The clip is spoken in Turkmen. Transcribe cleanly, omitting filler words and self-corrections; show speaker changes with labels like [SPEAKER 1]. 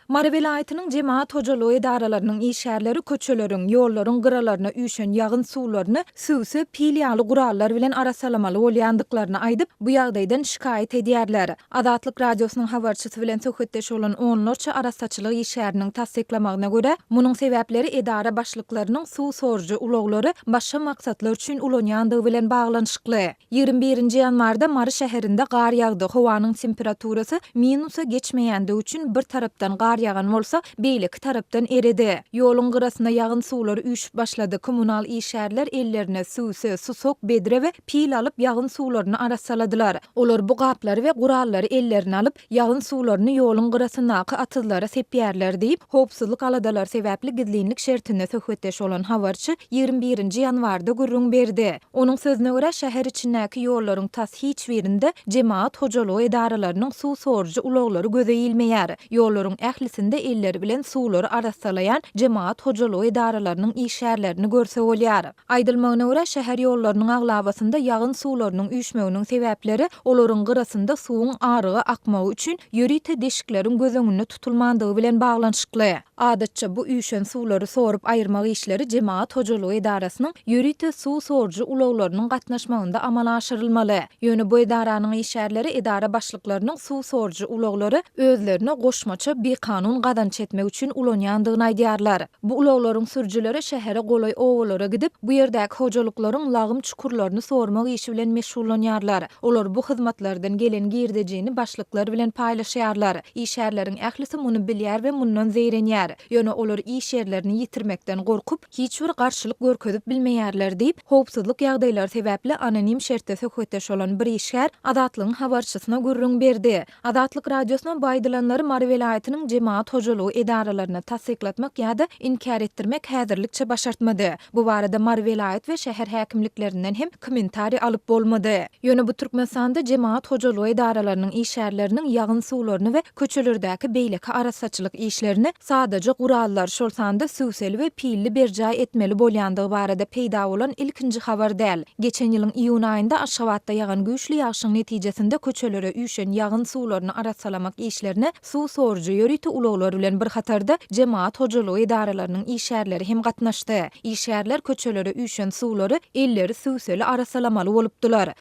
[SPEAKER 1] Mary welaýatynyň jemagat hojalygy edaralarynyň işgärleri köçeleriň, ýollaryň gyralaryna üýşen ýagyn suwlaryny sübse, pil ýaly gurallar bilen arassalamaly bolýandyklaryny aýdyp, bu ýagdaýdan şikaýat edýärler. Azatlyk Radiosynyň habarçysy bilen söhbetdeş bolan onlarça arassaçylyk işgäriniň tassyklamagyna görä, munuň sebäpleri edara başlyklarynyň suw sorujy ulaglary başga maksatlar üçin ulanýandygy bilen baglanyşykly. 21-nji ýanwarda Mary şäherinde gar ýagdy, howanyň temperaturasy minusa geçmeýändigi üçin bir tarapdan gar ýagan bolsa, beýleki tarapdan eredi. Ýoluň gyrasyna ýagyn suwlary üýşüp başlady, kommunal işgärler ellerine sübse, susak, bedre we pil alyp ýagyn suwlaryny arassaladylar. Olar bu gaplary we gurallary ellerine alyp, ýagyn suwlaryny ýoluň gyrasyndaky atyzlara sepýärler diýip, howpsuzlyk aladalary sebäpli gizlinlik şertinde söhbetdeş bolan habarçy 21-nji ýanwarda gürrüň berdi. Onuň sözüne görä, şäher içindäki ýollaryň tas hiç birinde jemagat hojalygy edaralarynyň suw sorujy ulaglary göze ilmeýär. Ýollaryň ählisinde elleri bilen suwlary arassalaýan jemagat hojalygy edaralarynyň işgärlerini görse bolýar. Aýdylmagyna görä, şäher ýollarynyň aglabasynda ýagyn suwlarynyň üýşmeginiň sebäpleri olaryň gyrasynda suwuň aryga akmagy üçin ýörite deşikleriň göz öňünde tutulmandygy bilen baglanyşykly. Adatça, bu üýşen suwlary sorup aýyrmak işleri jemagat hojalygy edarasynyň ýörite suw sorujy ulaglarynyň gatnaşmagynda amala aşyrylmaly. Ýöne bu edaranyň işgärleri edara başlyklarynyň suw sorujy ulaglary özlerine goşmaça bikanun gazanç etmek üçin ulanýandygyny aýdýarlar. Bu ulaglaryň sürüjileri şähere golaý obalara gidip, bu ýerdäki hojalyklaryň lagym çukurlaryny sormak işi bilen meşgullanýarlar. Olar bu hyzmatlardan gelen girdejini başlyklar bilen paýlaşýarlar. Işgärleriň ählisi muny bilýär we mundan zeýrenýär. Ýöne olar iş ýerlerini ýitirmekden gorkup, hiç bir garşylyk görkezip bilmeýärler diýip, howpsuzlyk ýagdaýlary sebäpli anonim şertde söhbetdeş bolan bir işgär Azatlygyň habarçysyna gürrüň berdi. Azatlyk Radiosyna bu aýdylanlary Mary welaýatynyň jemagat hojalygy edaralaryna tassyklatmak ýa-da inkär etdirmek häzirlikçe başartmady. Bu barada Mary welaýat we şäher häkimliklerinden hem kommentariý alyp bolmady. Ýöne bu Türkmenistanda jemagat hojalygy edaralarynyň işgärleriniň ýagyn suwlaryny we köçelerdäki beýleki arassaçylyk işlerini sadaja gurallar, şol sanda sübseli we pilli berjaý etmeli bolýandygy barada peýda bolan ilkinji habar däl. Geçen ýylyň iýun aýynda Aşgabatda ýagan güýçli ýagşyň netijesinde köçelere üýşen ýagyn suwlaryny arassalamak işlerine suw sorujy ýörite ulaglar bilen bir hatarda jemagat hojalygy edaralarynyň işgärleri hem gatnaşdy. Işgärler köçelere üýşen suwlary elleri sübseli arassalamaly bolupdylar.